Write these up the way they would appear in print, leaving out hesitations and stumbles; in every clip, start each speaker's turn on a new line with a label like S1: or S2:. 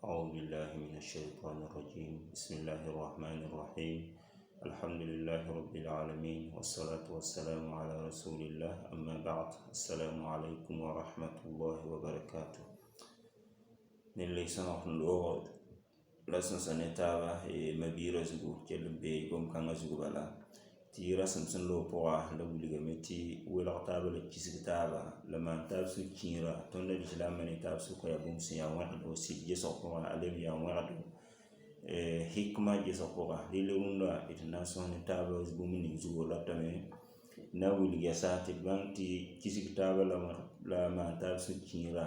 S1: أعوذ بالله من الشيطان الرجيم. بسم الله الرحمن الرحيم. الحمد لله رب العالمين، والصلاة والسلام على رسول الله. أما بعد، السلام عليكم ورحمة الله وبركاته. Ned sõneg loog la sõsa ne taaba ma-biirã zugu kell n bee gom-kãngã zugu. Bala tɩ rasem sẽn loog pʋga la wilgame tɩ welg taaba la kisg taaba la maan taab sũ-kiirã. Tõnd lislaambã ne taab sʋka yaa bũmb sẽn yaa wẽgdo sɩd gesg pʋgã, a lem yaa wẽgdo hikma gesg pʋga. Rɩl rũndã d na n sõs ne taaba bũmb ning zugu ratame na n wilg yɛsa tɩ d bãng tɩ kisg taaba la maan taab sũ-kiirã,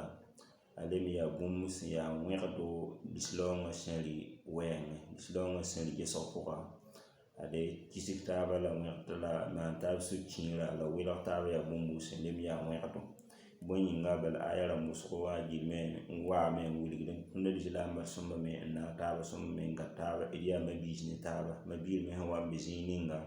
S1: a lem yaa bũmb sẽn yaa wẽgdo lislaoongã sẽn rɩ wɛɛngẽ, lislaoongã sẽn rɩ gesg pʋga. Ade kisg taaba la wẽgd la maan taab sũ-kiirã la welg taaba yaa bũmb sẽn lem yaa wẽgdo. Bõe yĩnga? Bala aya rãmb wʋsgo wã gilme n waame n wilgdẽ tõnd lislaambã sõmba me n naag taaba, sõmba me n gat taaba. D yaa ma-biis ne taaba, ma-biir me sẽn wa n be zĩig ninga,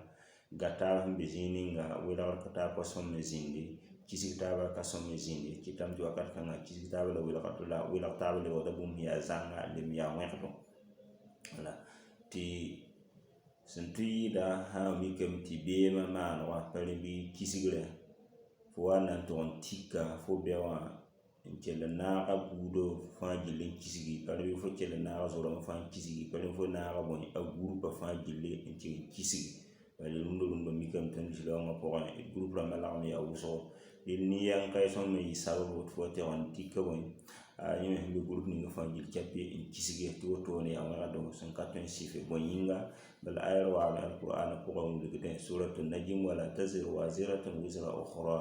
S1: gat taab sẽn be zĩig ninga, welgr ka taab pa sõm n zĩndi, kisg taaba ka sõm n zĩndi. Kɩtame tɩ wakat kãngã kisg taaba la welg taaba lebgda bũmb sẽn yaa zãnga, lem yaa wẽgdo. Wala tɩ sẽn tʋ yɩɩda sã n mikame tɩ beemã maanegã pa rẽ bɩ kisgrã fo wa n na n tʋg n tika fo bɛ wã n kell n naaga buudã fãa gill n kisgi, pa rẽ bɩ fo kell n naaga zo-rãmbã fãa n kisgi, pa rẽ fo naaga bõe a groupa fãa gilli n tɩg n kisgi. Bala rũndã rũndã mikame tõnd lislaoongã pʋgẽ d group rãmbã lagem yaa wʋsgo. Rel nin-yɛng ka sõm n yɩ sababo tɩ fo wa tɩg n tika bõe a yẽ me sẽn be group ninga fãa gill kɛpɩ n kisge tɩ wotone yaa wẽgdo sẽn ka tõe n sɩfe. Bõe yĩnga? Bala aya waame alqur'ana pʋgã n wilgdẽ suratu Najm: ولا تزر وازرة وزر أخرى.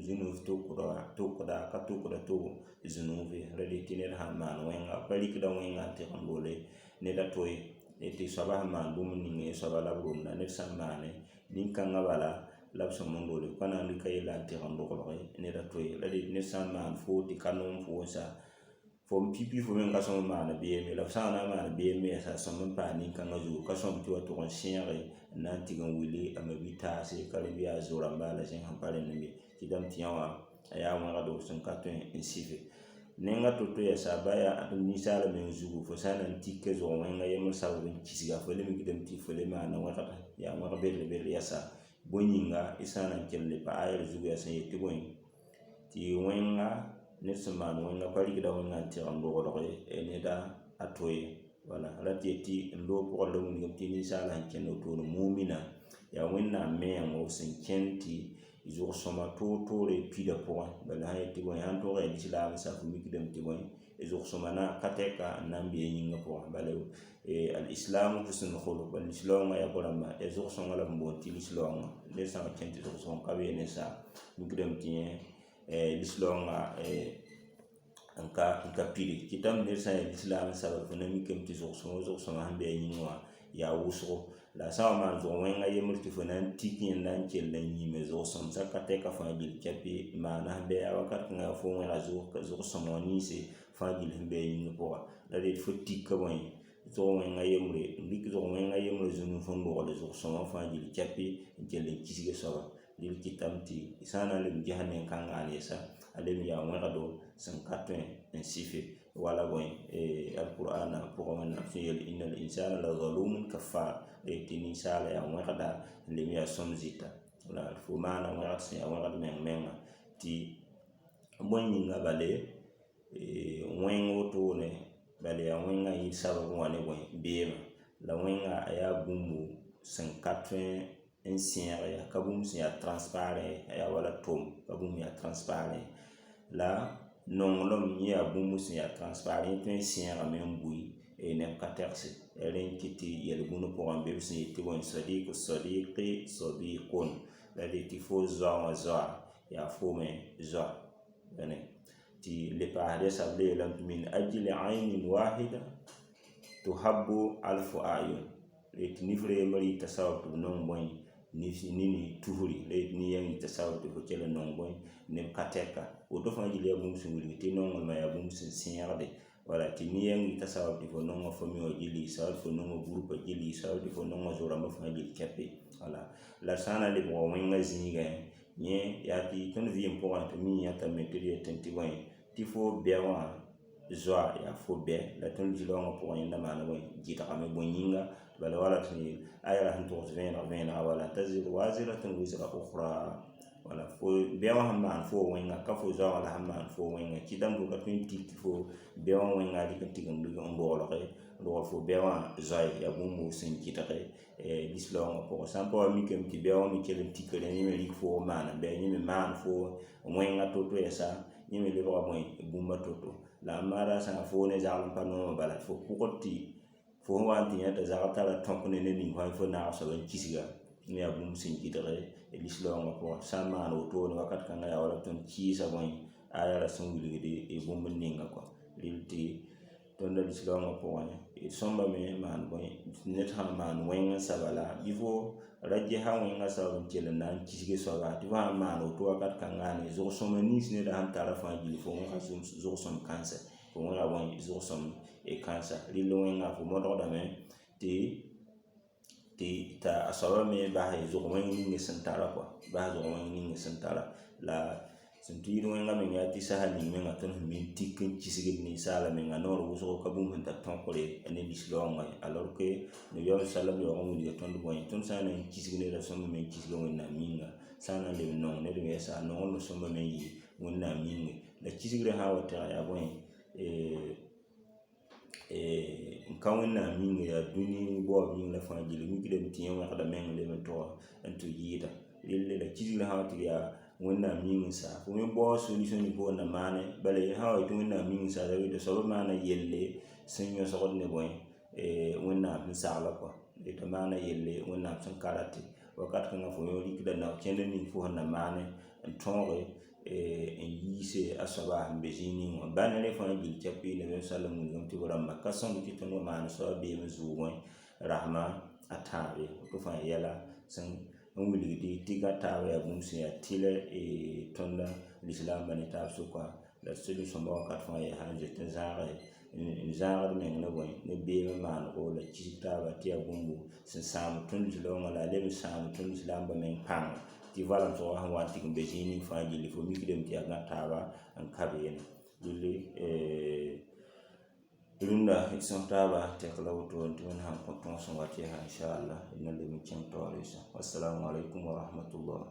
S1: Zũnuuf tʋkda ka tʋkda to zũnuufe ra dɩ tɩ ned sãn maan wẽnga, pa rɩkda wẽnga n tɩg n loole ned a to ye. Tɩ soaba sẽn maan bũmb ning yẽ soaba la b romda. Ned sã n maane nin-kãngã, bala la b sõm n loole pa na n rɩka yella n tɩg n roglge ned a to ye. La dɩ ned sã n maan fo tɩ ka noom fo wʋnsa, fo n pipi fo meng ka sõm n maan beeme la f sã n na n maan beem me yɛsa sõm n paas nin-kãngã zugu, ka sõm tɩ wa tʋg n sẽege n na n tɩg n willi a ma-bi-taase ka rẽ bɩ yaa zo-rãmba la zẽn sẽn pa rẽnd n be. Kɩtame tɩ yã wã a yaa wẽgdo sẽn ka tõe n sɩfe. Nenga to-to yɛsa ba yaa ninsaala meng zugu. Fo sã n na n tik zʋg wẽnga yembr sabab n kisga, fo le mikdame tɩ fo le maana wẽgd yaa wẽg bedr bedr yɛsa. Bõe yĩnga? Y sã n na n kell le pa ayr zugu yaa sẽn yet tɩ bõe tɩ wẽnga ned sẽn maan wẽnga pa rɩkda wẽnga n tɩg n roglge neda a to ye. Wala rat yet tɩ n loog pʋgã la wilgame tɩ ninsaala sẽn kẽnd wotone mumina yaa Wẽnnaam mengo sẽn kẽnd tɩ zʋg-sõma toor-toore pida pʋgẽ. Bala sã n yet tɩ bõe, sãn tõog yaa lislaam sa, fo mikdame tɩ bõe zʋg-sõma na ka tɛka n na n bee yĩngã pʋgẽ. Bala الإسلام حسن الخلق, bala lislaoongã yaa bõe rãmba yaa zʋg-sõngã la b boond tɩ lislaoongã. Ned sã n kẽnd tɩ zʋg-sõng ka bee ne sa, mikdame tɩ yẽ lislaoongã n ka pidi. Kɩtame ned sã n yaa lislaam sabl, fo na mikame tɩ zʋg-sõma zʋg-sõma sẽn be a yĩngã wã yaa wʋsgo. La a sã n wa maan zʋg wẽnga yembr tɩ fo na n tik yẽnda n kell n yĩme zʋg-sõmsã ka tɛka fãa gill kɛpɩ maana sẽn bɩ yaa wakat kãngã yaa fo wẽga zʋg-sõma wã ninse fãa gill sẽn be a yĩngã pʋga. La dee tɩ fo tika bõe zʋg wẽnga yembre, n rɩk zʋg wẽnga yembre zũnug n rogl zʋg-sõma fãa gill kɛpɩ n kell n kisg soaba. Rɩl kɩtame tɩ sã n na n leb n ges nen-kãngã n yɛsa, a lem yaa wẽgdo sẽn ka tõe n sɩfe. Wala bõe alqur'ana pʋgã Wẽnnaam sẽn yeel: إن الإنسان لظلوم كفار. Tɩ ninsaala yaa wẽgda n lem yaa sõm zɩta la fo maana wẽgd sẽn yaa wẽgd meng menga. Tɩ bõe yĩnga? Bale wẽng wotone, bala yaa wẽngã n yɩ sabab n wa ne bõe beemã la wẽnga a yaa bũmb sẽn ka tõe n sẽeg, yaa ka bũmb sẽn yaa transparent, a yaa wala tom, ka bũmb yaa transparent. La nonglem yẽ yaa bũmb sẽn yaa transparent, yẽ tõe n sẽegame n bui neb ka tɛgse. Rẽ n kɩt tɩ yel-bũn pʋgẽ be b sẽn yet tɩ bõe: صديق الصديق صديق. La dee tɩ fo zoa wã zoa yaa fo me zoa tɩ le paasd yɛsa b le yeelame tɩ من أجل عين واحدة تحب ألف أعين. Tɩ nifrã yembr yɩta sabab tɩ b nong bõe nini tusri la yetɩ nin-yɛng yɩta sabab tɩ fo kell n nong bõe neb ka tɛka. Woto fãa gill yaa bũmb sẽn wilg tɩ nonglmã yaa bũmb sẽn sẽegde. Wala tɩ nin-yɛng yɩta sabab tɩ fo nonga famille wã gilli, sabab tɩ fo nonga groupa gilli, sabab tɩ fo nonga zo-rãmbã fãa gill kɛpɩ. Wala la d sã n na n lebg wa wẽngã zĩigẽ, yẽ yaa tɩ tõnd vɩɩm pʋgẽ tɩ mi yãtame tɩ d yetẽ tɩ bõe tɩ fo bɛ wã. Zoa yaa fo bɛ la tõnd lis-raoongã pʋgẽ yẽnda maana bõe, gɩdgame. Bõe yĩnga? Bala wala tɩ yeel aya la sẽn togs vẽeneg vẽenega, wala taziru waziratun wizra ukhra. Wala fo bɛ wã sẽn maan fo wẽnga, ka fo zoa wã la sẽn maan fo wẽnga. Kɩtame fo ka tõe n tik tɩ fo bɛ wã wẽnga rɩk n tigim n roolge n rogl fo bɛ wã zoa ye. Yaa bũmb sẽn gɩdge lis-raoongã pʋgẽ. Sã n pa wa mikame tɩ bɛ wã me kell n tikre, yẽ me rɩk fo n maana bɛ, yẽ me maan fo wẽnga to-to yɛsa, yẽ me lebga bõe, bũmb a to-to. La a maada sã foo ne zagl n pa noomã bala, fo pʋgd tɩ fo sẽn wa n tɩ yã t'a zagl tara tõk ne ned ning fãa, fo naag soab n kisga. Yẽ yaa bũmb sẽn gɩdg lis-raoongã pʋgẽ. Sã n maan wotone wakat kãngã, yaa wala tõnd kɩɩsa bõe, aya la sẽn wilgd bũmb ninga kɔa. Rɩl tɩ tõnda lis-raoongã pʋgẽ, d sõmbame n maan bõe, ned sã n maan wẽng n sa bala, bɩ fo ra gesa wẽngã sabab n kell n na n kisg soaba, tɩ fo sã n maan woto wakat kãnga ne zʋg-sõma nins neda sẽn tara fãa gilli, fo wẽga zʋg-sõm kãnsɛ, fo wẽga bõe, zʋg-sõm kãnsa. Rɩl wẽnga fo modgdame tɩ t'a a soaba me bas zʋg wẽng ning sẽn tara kɔa, bas zʋg wẽng ning sẽn tara. La sẽn tʋɩɩd wẽnga meng yaa tɩ sasa ning menga tõnd sẽn mi n tik n kisgd ninsaala menga noor wʋsgo ka bũmb sẽn tar tõkre ne lis-raoongã ye. Alors que Nabiyaam sallam yaoog n wilga tõnd bõe, tõnd sã n na n kisg neda sõmb me n kisga Wẽnnaam yĩnga, sã n na n leb n nong ned me yɛsa, a nonglem sõmba me n yɩ Wẽnnaam yĩnge. La kisgrã sã n wa tɛga yaa bõe, n ka Wẽnnaam yĩnga, yaa dũni baoob yĩng la fãa gilli, mikdame tɩ yẽ wẽgda meng leb n tʋga n tɩ yɩɩda. Relle la kisgrã sã n wa tɩ yaa Wẽnnaam yĩng n saa, fo me bao solution ning fo na maane. Bala sã n wa yetɩ Wẽnnaam yĩng n saa, t'a soaba maana yelle sẽn yõsgd ne bõe, Wẽnnaam sẽn sagla kɔa, t'a maana yelle Wẽnnaam sẽn ka rate. Wakat kãngã fo me rɩkda nao kẽndr ning fo sẽn na maane n tõoge n yiise a soaba sẽn be zĩig ning wã. Ba ne rẽ fãa gill tɩ Nabiyaam sallam wilgame tɩ b rãmba ka sõmb tɩ tõnd wa maan soaba beem n zʋʋg wẽ rasma a tãab ye. Woto fãa yɛla sẽn n wilgdi tɩ gã taabã yaa bũmb sẽn yaa tɩlɛ tõnda lislaambã ne taab sʋka. La d soli-sõmba wakat fãa yɛsã n zoet n zãage n zãagd meng ne bõe, ne beem n maanego la kisg taaba, tɩ yaa bũmb sẽn sãamd tõnd lislaoongã, la a leb n sãamd tõnd lislaambã meng pãnga tɩ valemsgã sẽn wa n tɩg n be zĩig ning fãa gilli, fo mikdame tɩ yaa gã taaba n ka beene. Rɩlli rũndã d sõs taaba tɛk la woto tɩ Wẽnd sãn kõ tõog sẽn wat yɛsa, inshallah, d na leb n kẽng taoor yɛsa. Wassalamu alaikum wa rahmatullah.